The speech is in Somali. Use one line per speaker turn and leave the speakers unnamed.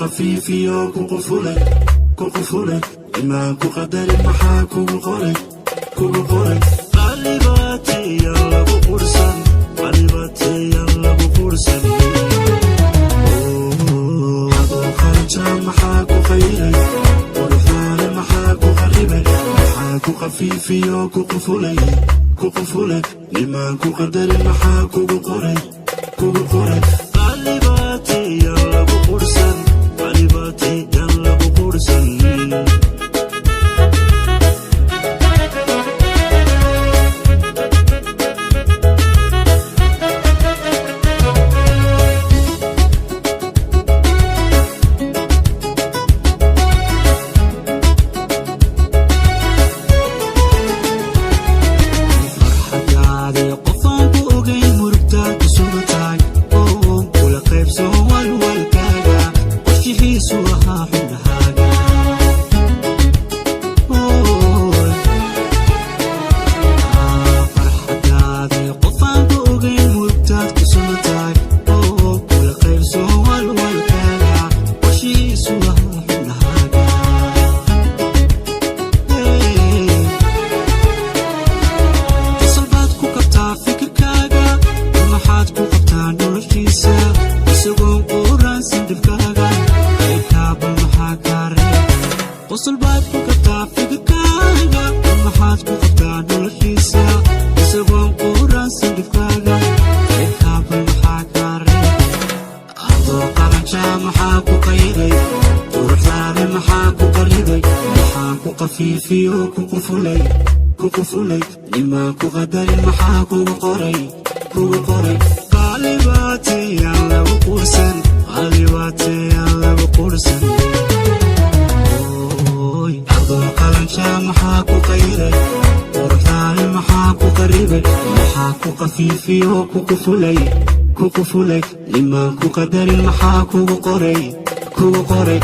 Qafiifiyo ku qufulay, ku qufulay. Imaan ku qadarin, maxaa kugu qoray, kugu qoray? Qalibaatiyan lagu qursan, qalibaatiyan lagu qursan. Adoo qalanja maxaa ku qayray? Quruxdaale maxaa ku qaribay? Maxaa ku qafiifiyo ku qufulay, ku qufulay? Nimaan ku qadarin, maxaa kugu qoray, kugu qoray? Qalibaatiyan lagu qursan, qalibaatiyan lagu qursan. Farxadaade qofaan ku ogayn, murugtaad ku sugantahay oo kula qaybso walwalkaaga, qorshihiisu ahaa xubnahaaga. Farxadaade qofaan ku ogayn, murugtaad ku sugantahay oo kula qaybso walwalkaaga, qorshihiisu ahaa xubnahaaga. Hey. Qosol baad ku qabtaa fikirkaaga, maxaad ku qabtaa noloshiisa, isagoon quuraansan dhibkaaga qaybkaaba, maxaa kaa reeb? Qosol baad ku qabtaa fikirkaaga, maxaad ku qabtaa noloshiisa, isagoon quuraansan dhibkaaga qaybkaaba, maxaa kaa reeb? Adoo qalanja maxaa ku qayray? Quruxdaade maxaa ku qaribay? Maxaa ku qafiifiyo ku qufulay, ku qufulay? Nimaan ku qadarin, maxaa kugu qoray, kugu qoray? Qaalibaatiyaan lagu qursan, qaalibaatiyaan lagu qursan. Adoo qalanja maxaa ku qayray? Quruxdaade maxaa ku qaribay? Maxaa ku qafiifiyo ku qufulay, ku qufulay? Nimaan ku qadarin, maxaa kugu qoray, kugu qoray?